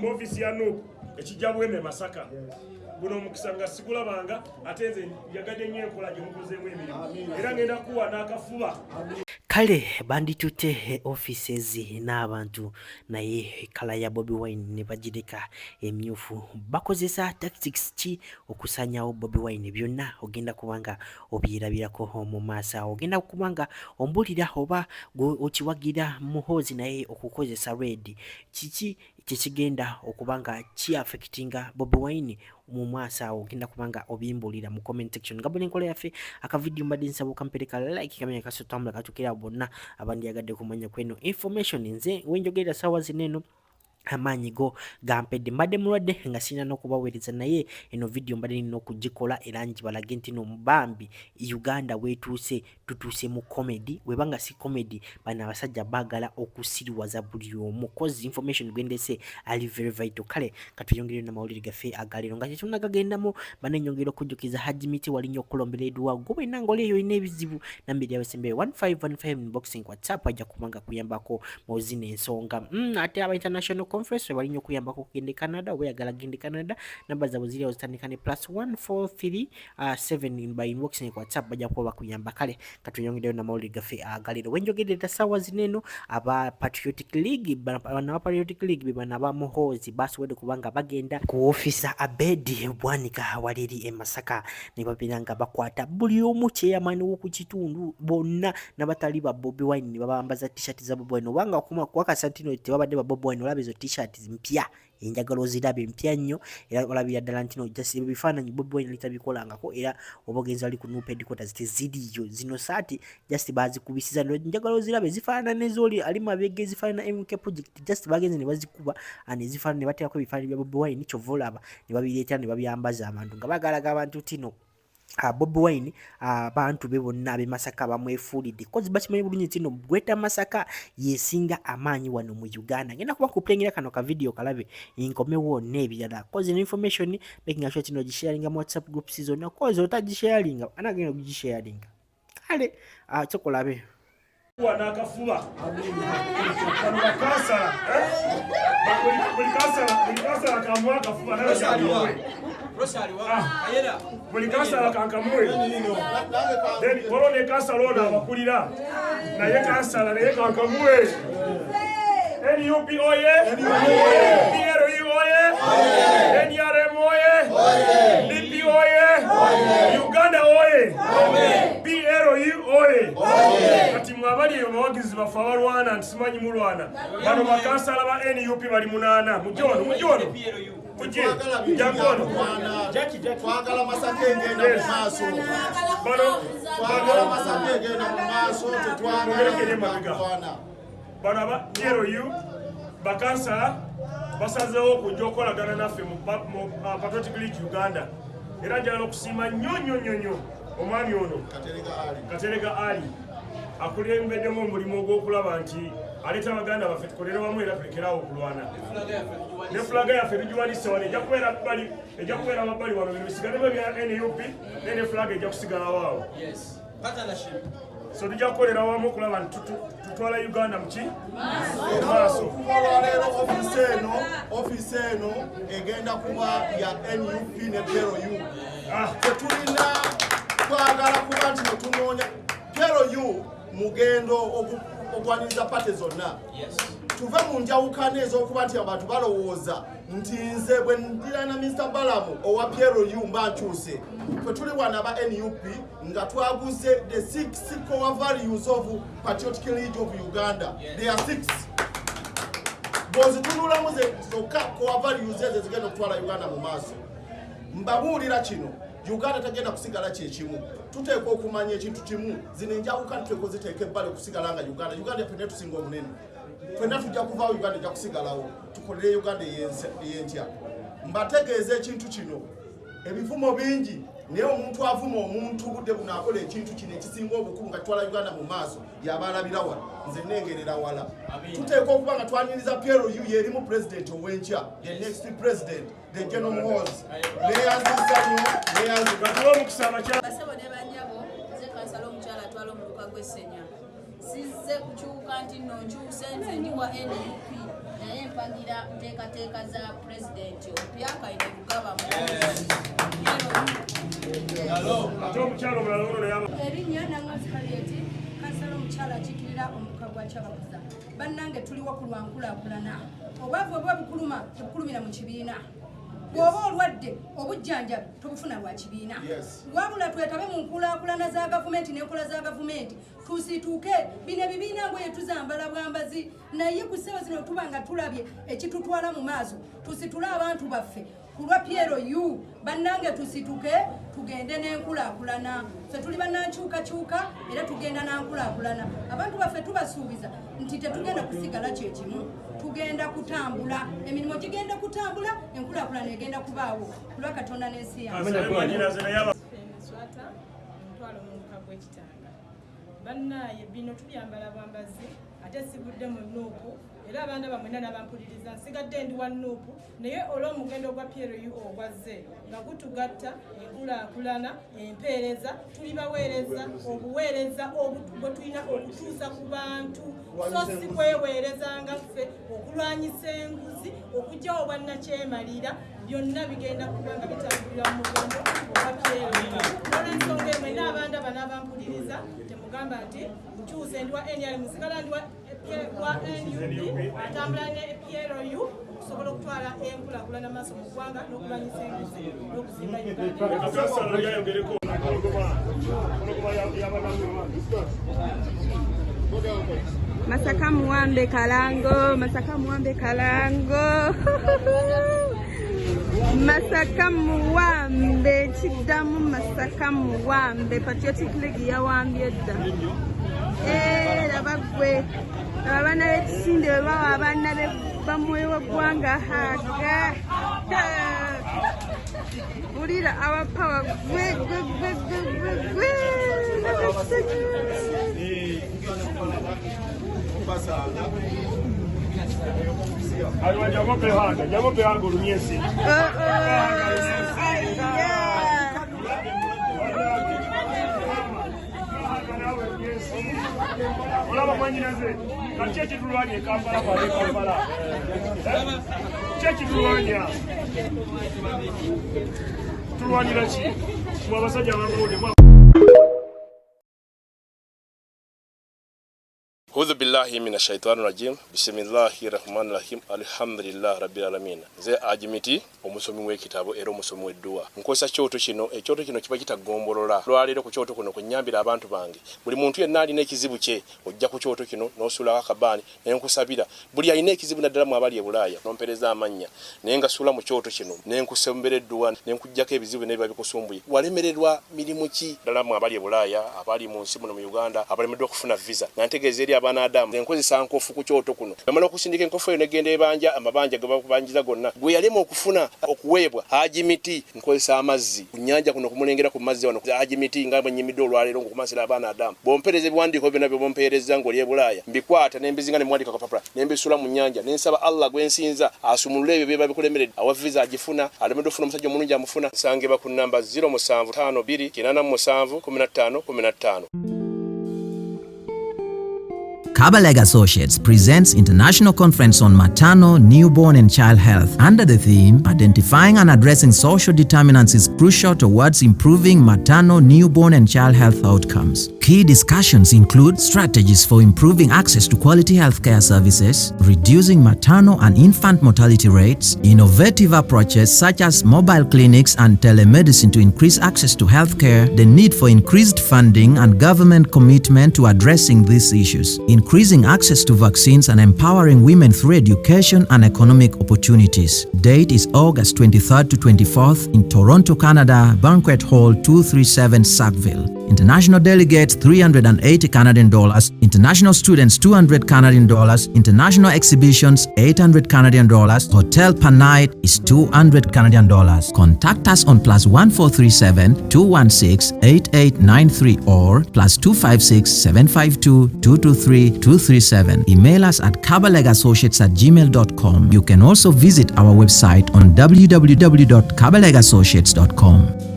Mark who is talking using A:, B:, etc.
A: Mu ofiisi ya NUP ekijja bweme Masaka. Guno omukisa nga sigulabanga, ate nze njagadde nnyo enkola gye mukozeemu emirimu, era ngenda kuwa n'akafuba.
B: Kale banditutte offices n'abantu, naye colour ya Bobi Wine ne bagireka emyufu. Bakozesa tactics ki okusanyawo Bobi Wine? Byonna ogenda kubanga obyerabirako mu maaso awo. Ogenda kubanga ombulira oba gwe okiwagira Muhoozi, naye okukozesa red kiki kyekigenda okuba nga kiaffectinga Bobi Wine mu maaso awo? Ogenda kubanga obimbulira mu comment section nga buli enkola yaffe. Akavidiyo mbadde nsaba okampereka like, kamenya kasotambula katukira bonna abandyagadde kumanya kweno information. Nze wenjogerera saawa zino eno amaanyi go gampedde, mbadde mulwadde nga sirina n'okubaweereza, naye eno vidiyo mbadde nina okugikola era ngibalage nti no bambi Uganda weetuuse, tutuuse mu comedy. Webanga si comedy, bano abasajja baagala okusiriwaza buli omu, cause information gwendese ali very vital. Kale katuyongere namawulire gaffe agaleero nga tetunagagendamu. Banenyongera okujjukiza Hajji Miti walinyo okulombera eduwa gwe wena ngaoli eyo olina ebizibu, namba eryawesembeyo 1515 inboxing WhatsApp, ajja kubanga kuyambako mu zino ensonga. Ate aba international conference balinyo okuyambako okugenda e Canada, oba oyagala genda e Canada, namba zaabwe ziri awo zitandika ne +1 43 7, by inboxing WhatsApp bajja kuba bakuyamba. Kale katuyongereyo namawulire gaffe agalero. Wenjogerera saawa zino eno, aba Patriotic League, bano aba Patriotic League be bano aba Muhoozi, basobodde kubanga bagenda ku ofisa Abedi Bwanika wali eri e Masaka ne babeera nga bakwata buli omu chairman w'oku kitundu bonna n'abatali ba Bobi Wine ne babambaza T-shirt za Bobi Wine, obanga kuwakasa nti no tebabadde ba Bobi Wine. Olaba ezo T-shirt mpya, enjagala oziraba empya nnyo, era olabira ddala nti no just ebifaananyi Bobi Wine litabikolangako, era oba ogenza ali ku NUP headquarters teziriyo zino saati, just bazikubisiza. Njagala oziraba ezifaanana nezoli ali mabega, ezifaanana MK Project, just bagenze ne bazikuba nezifaanana ne bateekako ebifaananyi bya Bobi Wine. Kyova olaba ne babireetera ne babyambaza abantu nga bagalaga abantu tino Bobi Wine abantu be bonna ab'e Masaka bamwefuulidde, cause bakimanyi bulungi nti no Greater Masaka yesinga amaanyi wano mu Uganda. Ngenda kuba kuplayingira kano ka video kalabe, nkomewo n'ebirala, cause eno information making sure kino gisharinga mu WhatsApp groups zonna, cause otagisharinga anagenda okugisharinga. Kale kyokolabe.
A: Kuwa n'akafuba bano bakansala, eh? Buli kansala kamuwa akafuba naye kamuwe. Ah, buli kansala kankamuwe, then waliwo ne kansala ono abakulira naye kansala naye kankamuwe. NUP oye! PLU oye! NRM oye! DP oye! Uganda oye! PLU oye! Kati mwe abali eyo bawagizi baffe abalwana nti simanyi mulwana, bano bakansala ba NUP bali munaana. Mujje wano, mujje wano, mujje, jangu wano.
C: Twagala Masaka egenda mu maaso.
A: Bano
C: Twagala Masaka egenda mu maaso, tetwagala
A: Muberekere emabega.
C: kulwana.
A: Bano aba PLU bakansala basazeewo okujja okukolagana naffe mu Patriotic League Uganda, era njagala okusiima nnyo nnyo nnyo nnyo omwami ono.
C: Katerega Ali.
A: Katerega Ali akulembeddemu omulimu ogw'okulaba nti aleeta abaganda baffe tukolere wamu era tulekerawo okulwana. Ne fulaga yaffe tugiwanise wano, ejja kubeera bbali, ejja kubeera mabbali wano. Bino bisigalemu ebya NUP, naye ne fulaga ejja kusigalawo awo. So tujja kukolera wamu okulaba nti tutwala Uganda muki mu maaso.
C: Okuva olwaleero ofiisi eno egenda kuba ya NUP ne PLU. Tetulina twagala kuba nti netunoonya PLU mugendo ogwaniriza party zonna. Tuve mu njawukana ez'okuba nti abantu balowooza nti nze bwe ndirana Mr Balamu owa PLU mba nkyuse. Ffe tuli wano aba NUP nga twaguze the six core values of Patriotic League of Uganda. There are six, bw'ozitunulamu zokka core values ezo ezigenda okutwala Uganda mu maaso. Mbabuulira kino, Uganda tagenda kusigala kyekimu. Tuteekwa okumanya ekintu kimu, zino enjawukana tuteekwa oziteeka ebbali okusigala nga Uganda ffenna tusinga omunene, ffenna tujja kuvaawo, Uganda ejja kusigalawo. Tukolere Uganda ey'enkya. Mbategeeza ekintu kino, ebivumo bingi, naye omuntu avuma omuntu budde buno akola ekintu kino ekisinga obukulu nga kitwala Uganda mu maaso yaba alabira wala, nze nengerera wala. Tuteekwa okuba nga twaniriza PLU yerimu president ow'enkya, the next president, the General Muhoozi. Neyanziza nnyo, neyanziza.
A: Gatuwa omukisa abakyala.
D: Basebo ne banyabo, nze kansala omukyala atwala omuluka gw'Essenya. Sizze kukyuka nti nno nkyuse, nze ndi wa NUP. Naye mpagira nteekateeka za pulezidenti omupya Kainerugaba.
A: Ate omukyalo omulala ono naye
E: Erinnya Nangozi Harriet, kansala omukyala akiikirira omukka gwa Kyabakuza. Bannange, tuliwo ku lwa nkulaakulana. Obwavu oba bukuluma, tebukulumira mu kibiina. Bw'oba olwadde, obujjanjabi tobufuna lwa kibiina. Wabula twetabe mu nkulaakulana za gavumenti n'enkola za gavumenti, tusituke. Bino ebibiina ngoye tuzambala bwambazi, naye ku ssaawa zino tuba nga tulabye ekitutwala mu maaso. Tusitule abantu baffe ku lwa PLU. Bannange, tusituke tugende n'enkulaakulana. Ffe tuli bannankyukakyuka era tugenda nankulaakulana. Abantu baffe tubasuubiza nti tetugenda kusigala kyekimu, tugenda kutambula, emirimu gigenda kutambula, enkulaakulana egenda kubaawo ku lwa Katonda n'ensi yange.
A: Mwanyinaze naye
F: Swata omutwalo omuluka gw'Ekitanga. Bannaaye, bino tubyambala bwambazi, ate sivudde mu NUP, era abaana bamwena n'abampuliriza, nsigadde ndi wa NUP, naye olw'omugendo gwa PLU ogwazze nga gutugatta, enkulaakulana, empeereza, tuli baweereza, obuweereza bwe tulina okutuusa ku bantu, so si kweweereza nga ffe, okulwanyisa enguzi, okuggyawo obwannakyemalira, byonna bigenda kuba nga bitambulira mu mugendo ogwa PLU. Olw'ensonga eno, era abandaba n'abampuliriza, temugamba nti nkyuse, ndi wa NRM, nsigala ndi wa NUP atambula ne PLU okusobola okutwala enkulaakulana maaso mu ggwanga n'okulwanyisa enguzi n'okuzimba Uganda.
A: Kansala lyayogereko Mpologoma y'abanamu.
G: Masaka Muwambe Kalango, Masaka Muwambe Kalango. Masaka Muwambe, kiddamu Masaka Muwambe, Patriotic League yawambye dda. Eh, laba ggwe. Laba abaana b'ekisinde bwe bawa abaana be bamwoyo w'eggwanga haga. Wulira our power, gwe gwe gwe gwe gwe gwe. Laba essanyu.
C: Basanga.
A: Aliwa jamope hanga, jamope hanga olunyesi.
G: Oh, aya.
A: Olaba mwanyinaze, kati ekitulwanya e Kampala kwale Kampala, ki ekitulwanya? Tulwanira ki mwe abasajja abamawulire?
H: Audhu billahi mina shaitani rajim, bisimillahi rahmani rahim, alhamdulillah rabbil alamin. Nze Ajimiti, omusomi w'ekitabo era omusomi w'edduwa. Nkozesa kyoto kino. Ekyoto kino kiba kitagombolola. Lwaleero ku kyoto kuno kwenyambira abantu bange. Buli muntu yenna alina ekizibu kye, ojja ku kyoto kino n'osuulako akabaani naye nkusabira. Buli alina ekizibu, naddala mu abali e Bulaaya, nompereza amannya naye nga suula mu kyoto kino ne nkusembera edduwa ne nkuggyako ebizibu n'ebiba bikusumbuye. Walemererwa mirimu ki? Ddala mu abali e Bulaaya, abali mu nsi muno mu Uganda, abalemeddwa okufuna visa, nga ntegeeza eri abaana Adamu, nkozesa nkofu ku kyoto kuno. Bamala okusindika enkofu eyo negenda ebanja amabanja ge bakubanjiza gonna. Gwe yalema okufuna okuweebwa Hajimiti, nkozesa amazzi ku nnyanja kuno, kumulengera ku mazzi wano. Hajimiti, nga bwe nnyimidde olwaleero ng'okumansira abaana Adamu, bw'ompeereza ebiwandiiko byonna by'ompeereza ng'oli e Bulaaya, mbikwata ne mbizinga ne muwandiika kapapula ne mbisuula mu nnyanja ne nsaba Allah gwe nsinza asumulule ebyo byeba bikulemeredde. Awa visa agifuna, alemeddwa okufuna omusajja omulungi amufuna. Nsangibwa ku namba 0752 87 15 15.
I: Kabaleg Associates presents International Conference on Maternal, Newborn and Child Health under the theme Identifying and Addressing Social Determinants is Crucial Towards Improving Maternal, Newborn and Child Health Outcomes. Key discussions include strategies for improving access to quality healthcare services, reducing maternal and infant mortality rates, innovative approaches such as mobile clinics and telemedicine to increase access to healthcare, the need for increased funding and government commitment to addressing these issues, increasing access to vaccines and empowering women through education and economic opportunities. Date is August 23rd to 24th in Toronto, Canada, Banquet Hall 237 Sackville. International delegates 380 Canadian dollars, international students 200 Canadian dollars, international exhibitions 800 Canadian dollars, hotel per night is 200 Canadian dollars. Contact us on +1437 216 8893 or +256 752 223 237. Email us at kabalegassociates@gmail.com. You can also visit our website on www.kabalegassociates.com.